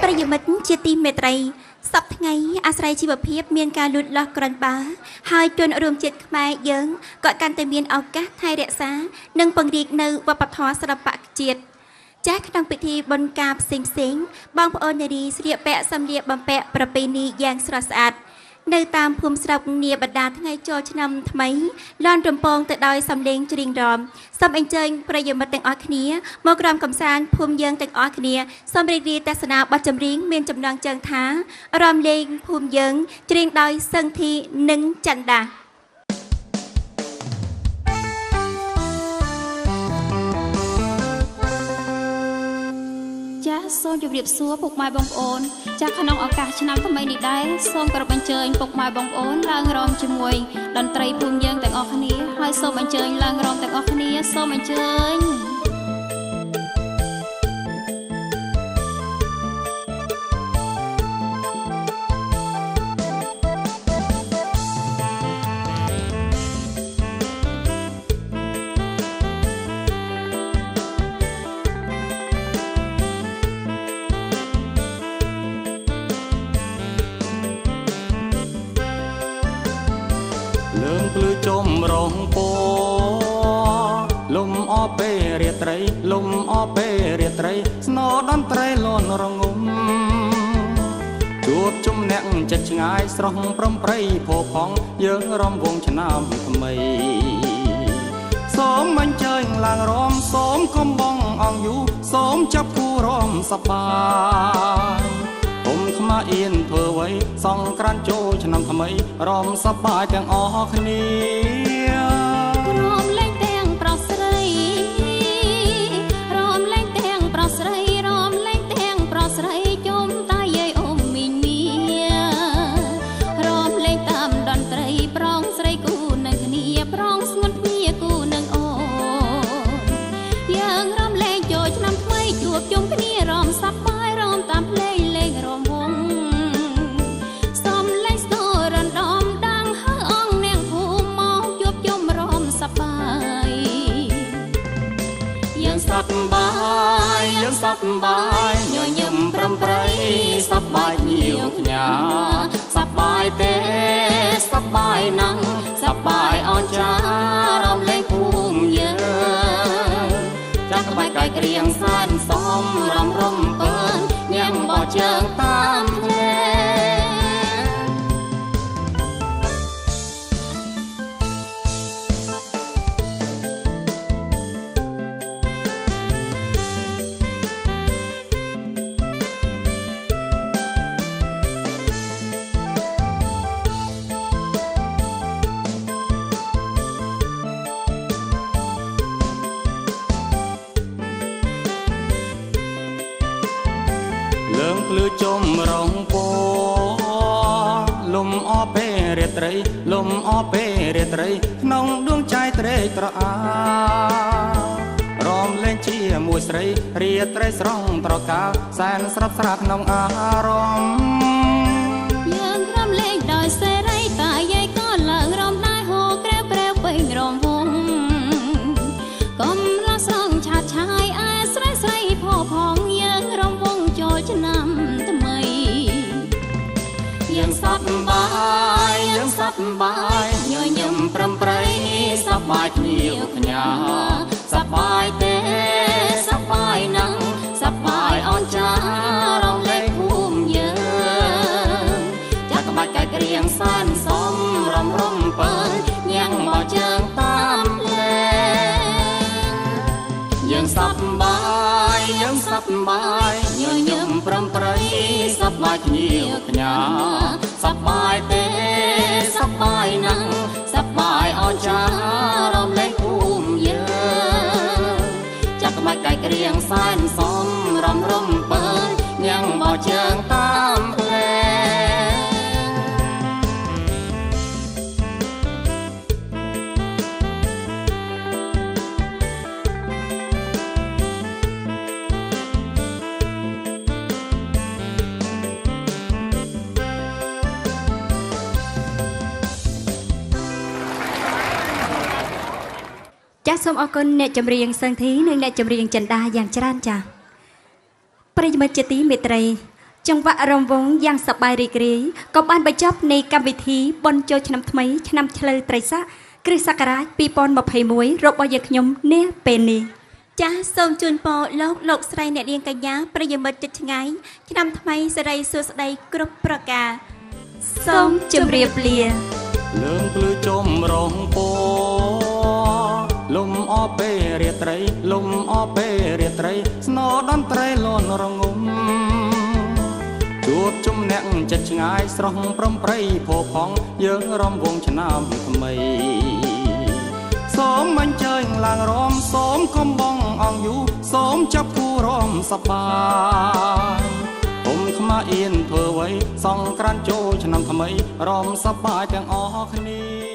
ប្រិយមិត្តជាទីមេត្រីសប្តាហ៍ថ្ងៃអាស្រ័យជីវភាពមានការលូតលាស់ក្រាន់បើហើយជនរួមជាតិខ្មែរយើងក៏កាន់តែមានឱកាសថែរក្សា និងពង្រីកនៅវប្បធម៌សិល្បៈជាតិចាស់ក្នុងពិធីបុណ្យការផ្សេងផ្សេងៗបងប្អូននារីស្លៀកពាក់សម្លៀកបំពាក់ប្រពៃណីយ៉ាងស្រស់ស្អាតនៅតាមភូមិស្រុកនាបណ្ដាថ្ងៃចូលឆ្នាំថ្មីលន់រំពងទៅដោយសំឡេងច្រៀងរាំសូមអញ្ជើញប្រិយមិត្តទាំងអស់គ្នាមកក្រុមកំសាន្តភូមិយើងទាំងអស់គ្នាសូមរីករាយទស្សនាបទចម្រៀងមានចំណងជើងថារាំលេងភូមិយើងច្រៀងដោយសឹងធីនិងចន្ទា ចាសសូមជម្រាបសួរពុកម៉ែបងប្អូនចាសក្នុងឱកាសឆ្នាំថ្មីនេះដែរសូមគោរពអញ្ជើញពុកម៉ែបងប្អូនឡើងរាំជាមួយតន្ត្រីភូមិយើងទាំងអស់គ្នាហើយសូមអញ្ជើញឡើងរាំទាំងអស់គ្នាសូមអញ្ជើញ លើងភ្លឺចំរងពណ៌លំអពេលរាត្រីលំអពេលរាត្រីស្នោតន្ត្រីលន់រងំជួបជុំអ្នកចិត្តឆ្ងាយស្រស់ប្រំប្រៃផោផង់យើងរំវងឆ្នាំថ្មីសូមអញ្ជើញឡើងរំសូមកំបងអងយូសូមចាប់គូរំសប្បាយ គុំខ្មាអៀនធ្វើអ្វីសង្ក្រានចូលឆ្នាំថ្មីរំសប្បាយទាំងអស់គ្នា រំលែងទាំងប្រុសស្រីរំលែងទាំងប្រុសស្រីរំលែងទាំងប្រុសស្រីជុំតាយាយអ៊ំមីងមៀរំលែងតាមតន្ត្រីប្រងស្រីគូនឹងគ្នាប្រងស្ងួនគ្នាគូនឹងអូនយើងរំលែងចូលឆ្នាំថ្មីជួបជុំគ្នារំសប្បាយរំតាមភ្លេងលេងរំវងសំលេងស្ទររំដំដាំងហៅអង្គនាងភូមិមកជួបជុំរំសប្បាយ យើងសប្បាយយើងសប្បាយញញឹមប្រំប្រៃសប្បាយញៀវផ្ញើសប្បាយទេសប្បាយណាស់សប្បាយអស្ចារ្យរំលែងភូមិយើងចាក់ក្បាច់កាយក្រៀងសែនសំរំរំពើញ៉ាំបោះជើងតាមភ្លេង លើងភ្លឺចំរងពណ៌លំអពេលរាត្រីលំអពេលរាត្រីក្នុងដួងใจត្រេកត្រអាលរំលែងជាមួយស្រីរាត្រីស្រស់ត្រកាលសែនស្រស់ស្រាក្នុងអារម្មណ៍ យើងរំលែងដោយសេរីតាយាយក៏ឡើងរំដែរហូរក្រែវក្រែវពេញរំវងកុំឡោះស្រង់ឆាតឆាយអែស្រីស្រីផផងយើងរំវងចូលឆ្នាំថ្មី យើងសប្បាយយើងសប្បាយញញឹមប្រំប្រៃសប្បាយគ្នាផ្ញើសប្បាយទេសប្បាយណាស់សប្បាយអស្ចារ្យរំលែកភូមិយើងចាក់ក្បាច់កាយក្រៀងសែនសំរំរំពើញ៉ាំងបោះជើងតាមភ្លេងយើងសប្បាយយើងសប្បាយញញឹមប្រំប្រៃសប្បាយគ្នាផ្ញើសប្បាយទេសប្បាយណាស់សប្បាយអស្ចារ្យរំលែកភូមិយើងចាក់ក្បាច់កាយក្រៀងសែនសំរំរំពើញ៉ាំងបោះជើងតាមភ្លេង ចាសសូមអរគុណអ្នកចម្រៀងសឹងធីនិងអ្នកចម្រៀងចិន្តាយ៉ាងច្រើនចាសប្រិយមិត្តជាទីមេត្រី ចង្វាក់រំវងយ៉ាងសប្បាយរីករាយក៏បានបញ្ចប់នៃកម្មវិធីបុណ្យចូលឆ្នាំថ្មីឆ្នាំឆ្លូវត្រីស័កគ្រិស្តសករាជ2021របស់យើងខ្ញុំនាពេលនេះចាសសូមជូនពរលោកលោកស្រីអ្នកនាងកញ្ញាប្រិយមិត្តជិតឆ្ងាយឆ្នាំថ្មីសិរីសួស្តីគ្រប់ប្រការសូមជម្រាបលា លើងភ្លឺជុំរងពណ៌លំអពេលរាត្រី លំអពេលរាត្រី ស្នោតន្ត្រីលន់រងំជួបជុំអ្នកចិត្តឆ្ងាយស្រស់ប្រំប្រៃផោផង់យើងរំវងឆ្នាំថ្មីសូមអញ្ជើញឡើងរំសូមកំបងអងយូសូមចាប់គូរំសប្បាយ គុំខ្មាអៀនធ្វើអ្វីសង្ក្រានចូលឆ្នាំថ្មីរំសប្បាយទាំងអស់គ្នា។